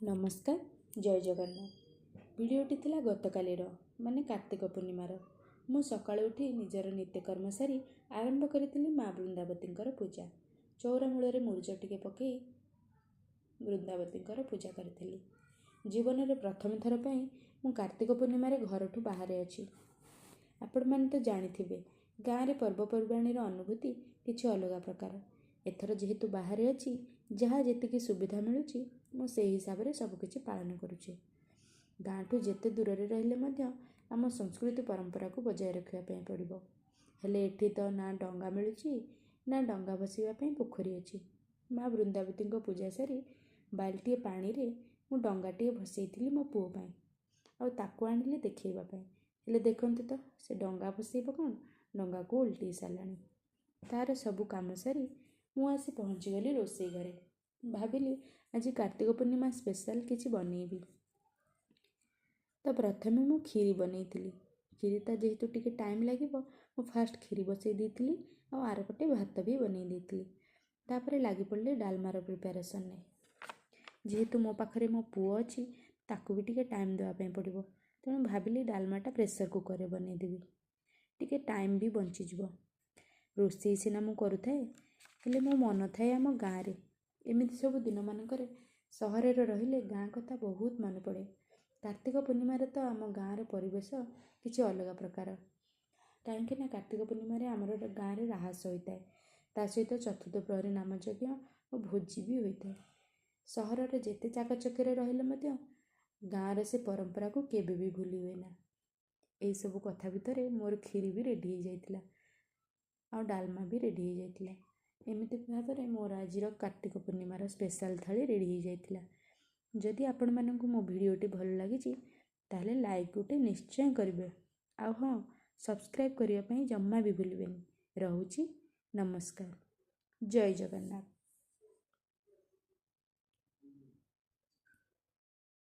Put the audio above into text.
ନମସ୍କାର, ଜୟ ଜଗନ୍ନାଥ। ଭିଡ଼ିଓଟି ଥିଲା ଗତକାଲିର, ମାନେ କାର୍ତ୍ତିକ ପୂର୍ଣ୍ଣିମାର। ମୁଁ ସକାଳୁ ଉଠି ନିଜର ନିତ୍ୟକର୍ମ ସାରି ଆରମ୍ଭ କରିଥିଲି ମା ବୃନ୍ଦାବତୀଙ୍କର ପୂଜା। ଚଉରା ମୂଳରେ ମୁରୁଜ ଟିକେ ପକାଇ ବୃନ୍ଦାବତୀଙ୍କର ପୂଜା କରିଥିଲି। ଜୀବନରେ ପ୍ରଥମ ଥର ପାଇଁ ମୁଁ କାର୍ତ୍ତିକ ପୂର୍ଣ୍ଣିମାରେ ଘରଠୁ ବାହାରେ ଅଛି। ଆପଣମାନେ ତ ଜାଣିଥିବେ, ଗାଁରେ ପର୍ବପର୍ବାଣୀର ଅନୁଭୂତି କିଛି ଅଲଗା ପ୍ରକାର। ଏଥର ଯେହେତୁ ବାହାରେ ଅଛି, ଯାହା ଯେତିକି ସୁବିଧା ମିଳୁଛି ମୁଁ ସେଇ ହିସାବରେ ସବୁକିଛି ପାଳନ କରୁଛି। ଗାଁଠୁ ଯେତେ ଦୂରରେ ରହିଲେ ମଧ୍ୟ ଆମ ସଂସ୍କୃତି ପରମ୍ପରାକୁ ବଜାୟ ରଖିବା ପାଇଁ ପଡ଼ିବ। ହେଲେ ଏଠି ତ ନା ଡଙ୍ଗା ମିଳୁଛି, ନା ଡଙ୍ଗା ଭସେଇବା ପାଇଁ ପୋଖରୀ ଅଛି। ମା ବୃନ୍ଦାବତୀଙ୍କ ପୂଜା ସାରି ବାଲ୍ଟିଏ ପାଣିରେ ମୁଁ ଡଙ୍ଗାଟିଏ ଭସେଇଥିଲି ମୋ ପୁଅ ପାଇଁ, ଆଉ ତାକୁ ଆଣିଲି ଦେଖେଇବା ପାଇଁ। ହେଲେ ଦେଖନ୍ତୁ ତ, ସେ ଡଙ୍ଗା ଭସେଇବ କ'ଣ, ଡଙ୍ଗାକୁ ଓଲଟେଇ ସାରିଲାଣି। ତା'ର ସବୁ କାମ ସାରି ମୁଁ ଆସି ପହଞ୍ଚିଗଲି ରୋଷେଇ ଘରେ। ଭାବିଲି ଆଜି କାର୍ତ୍ତିକ ପୂର୍ଣ୍ଣିମା ସ୍ପେଶାଲ୍ କିଛି ବନେଇବି। ତ ପ୍ରଥମେ ମୁଁ କ୍ଷୀରି ବନେଇଥିଲି। କ୍ଷୀରିଟା ଯେହେତୁ ଟିକେ ଟାଇମ୍ ଲାଗିବ, ମୁଁ ଫାଷ୍ଟ କ୍ଷୀରି ବସେଇ ଦେଇଥିଲି ଆଉ ଆରପଟେ ଭାତ ବି ବନେଇ ଦେଇଥିଲି। ତାପରେ ଲାଗି ପଡ଼ିଲି ଡାଲମାର ପ୍ରିପାରେସନ୍ରେ। ଯେହେତୁ ମୋ ପାଖରେ ମୋ ପୁଅ ଅଛି, ତାକୁ ବି ଟିକେ ଟାଇମ୍ ଦେବା ପାଇଁ ପଡ଼ିବ। ତେଣୁ ଭାବିଲି ଡାଲମାଟା ପ୍ରେସର୍ କୁକର୍ରେ ବନେଇଦେବି, ଟିକେ ଟାଇମ୍ ବି ବଞ୍ଚିଯିବ। ରୋଷେଇ ସିନା ମୁଁ କରୁଥାଏ, ହେଲେ ମୋ ମନ ଥାଏ ଆମ ଗାଁରେ। ଏମିତି ସବୁ ଦିନମାନଙ୍କରେ ସହରରେ ରହିଲେ ଗାଁ କଥା ବହୁତ ମନେ ପଡ଼େ। କାର୍ତ୍ତିକ ପୂର୍ଣ୍ଣିମାରେ ତ ଆମ ଗାଁର ପରିବେଶ କିଛି ଅଲଗା ପ୍ରକାର, କାହିଁକି ନା କାର୍ତ୍ତିକ ପୂର୍ଣ୍ଣିମାରେ ଆମର ଗାଁରେ ରାହାସ ହୋଇଥାଏ, ତା ସହିତ ଚତୁର୍ଥ ପ୍ରହରୀ ନାମଯଜ୍ଞ ଓ ଭୋଜି ବି ହୋଇଥାଏ। ସହରରେ ଯେତେ ଚାକଚକ୍ୟରେ ରହିଲେ ମଧ୍ୟ ଗାଁର ସେ ପରମ୍ପରାକୁ କେବେ ବି ଭୁଲି ହୁଏ ନା। ଏଇସବୁ କଥା ଭିତରେ ମୋର କ୍ଷୀରି ବି ରେଡ଼ି ହେଇଯାଇଥିଲା ଆଉ ଡାଲମା ବି ରେଡ଼ି ହେଇଯାଇଥିଲା। ଏମିତି ଭାବରେ ମୋର ଆଜିର କାର୍ତ୍ତିକ ପୂର୍ଣ୍ଣିମାର ସ୍ପେଶାଲ୍ ଥାଳି ରେଡ଼ି ହେଇଯାଇଥିଲା। ଯଦି ଆପଣମାନଙ୍କୁ ମୋ ଭିଡ଼ିଓଟି ଭଲ ଲାଗିଛି, ତାହେଲେ ଲାଇକ୍ ଗୋଟେ ନିଶ୍ଚୟ କରିବେ, ଆଉ ହଁ, ସବସ୍କ୍ରାଇବ୍ କରିବା ପାଇଁ ଜମା ବି ଭୁଲିବେନି। ରହୁଛି, ନମସ୍କାର, ଜୟ ଜଗନ୍ନାଥ।